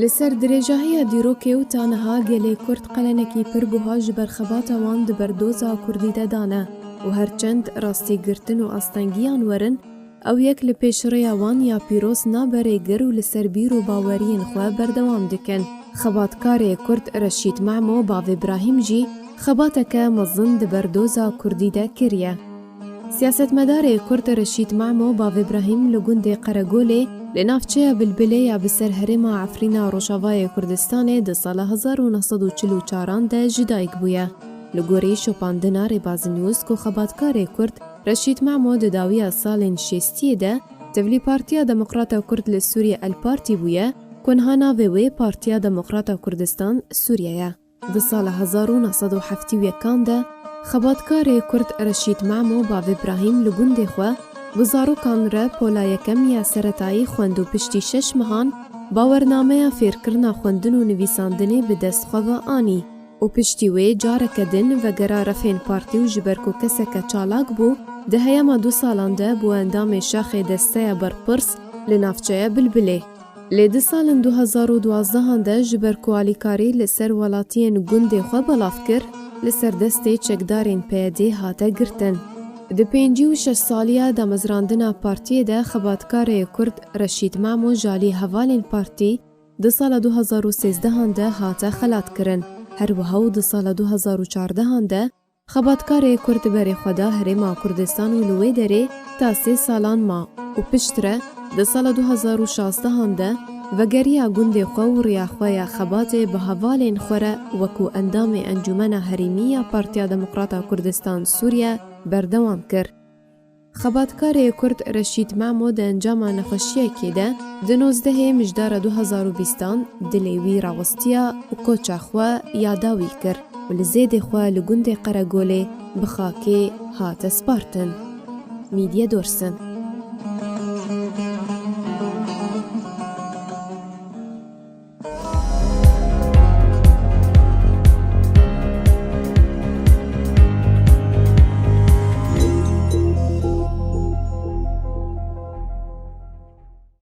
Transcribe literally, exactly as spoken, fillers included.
Li ser dirêjahiya dîrokê û ta niha gelê Kurd qelenekî pir buha ji ber xebata wan di berdoza Kurdî de dane û her çend rastîgirtin û astengiyan werin, ew yek li pêşrêya wan ya pîroz nabe rêgir û li ser bîr û baweriyên xwe berdewam dikin. Xebatkarê Kurd Reşîd Memo Bavê Brahîm jî xebateke mezin di berdoza Kurdî de kiriye. Siyasetmedarê Kurd Reşîd Memo Bavê Brahîm li gundê Qeregolê li navçeya Bilbilê ya bi ser herêma Efrîna Rojavayê Kurdistanê di sala hezar û neh sed û çil û çaran de ji dayik bûye. Li gorî şopandina Rêbaz News ku xebatkarê Kurd Reşîd Memo di dawiya salên şêstiyê de tevlî Partiya Demokrata Kurd li Sûriyê El Partî bûye, ku niha navê wê Partiya Demokrata Kurdistan Sûriye ye. Di sala hezar û neh sed û heftê û yekan de xebatkarê Kurd Reşîd Memo Bavê Brahîm li gundê xwe bi zarokan re pola yekem ya seretayî xwend û piştî şeş mehan bawernameya fêrkirina xwendin û nivîsandinê bi dest xwe ve anî û piştî wê careke din vegera refên partî û ji ber ku keseke çalak bû, di heyama du salan de bû endamê şaxê desteya berpirs li navçeya Bilbilê. Lê di salên du hezar û duwazdeh de ji ber ku alîkarî li ser welatiyên gundê xwe belav kir, li ser destê çekdarên P Y D'ê hate girtin. Di pêncî û şeş saliya damezrandina partiyê de xebatkarê Kurd Reşîd Memo ji alî hevalên partî di sala du hezar û sêzdeh de hate xelatkirin. Her wiha û di sala du hezar û çardeh de xebatkarê Kurd berê xwe da herêma Kurdistan û li wê derê ta sê salan ma û piştre di sala du hezar û şazdeh de vegeriya gundê xwe û riya xwe ya xebatê bi hevalên xwe re wekû endamê Encûmena Herêmî ya Partiya Demokrata Kurdistan Sûriye berdewam kir. Xebatkarê Kurd Reşîd Memo di encama nexweşiyekê de di nozdehê Mijdara du hezar û bîstan dilê wî rawestiya û koça xwe ya dawî kir û li zêdê xwe li gundê Qeregolê bi xakê hate spartin. Mîdye Dorsin.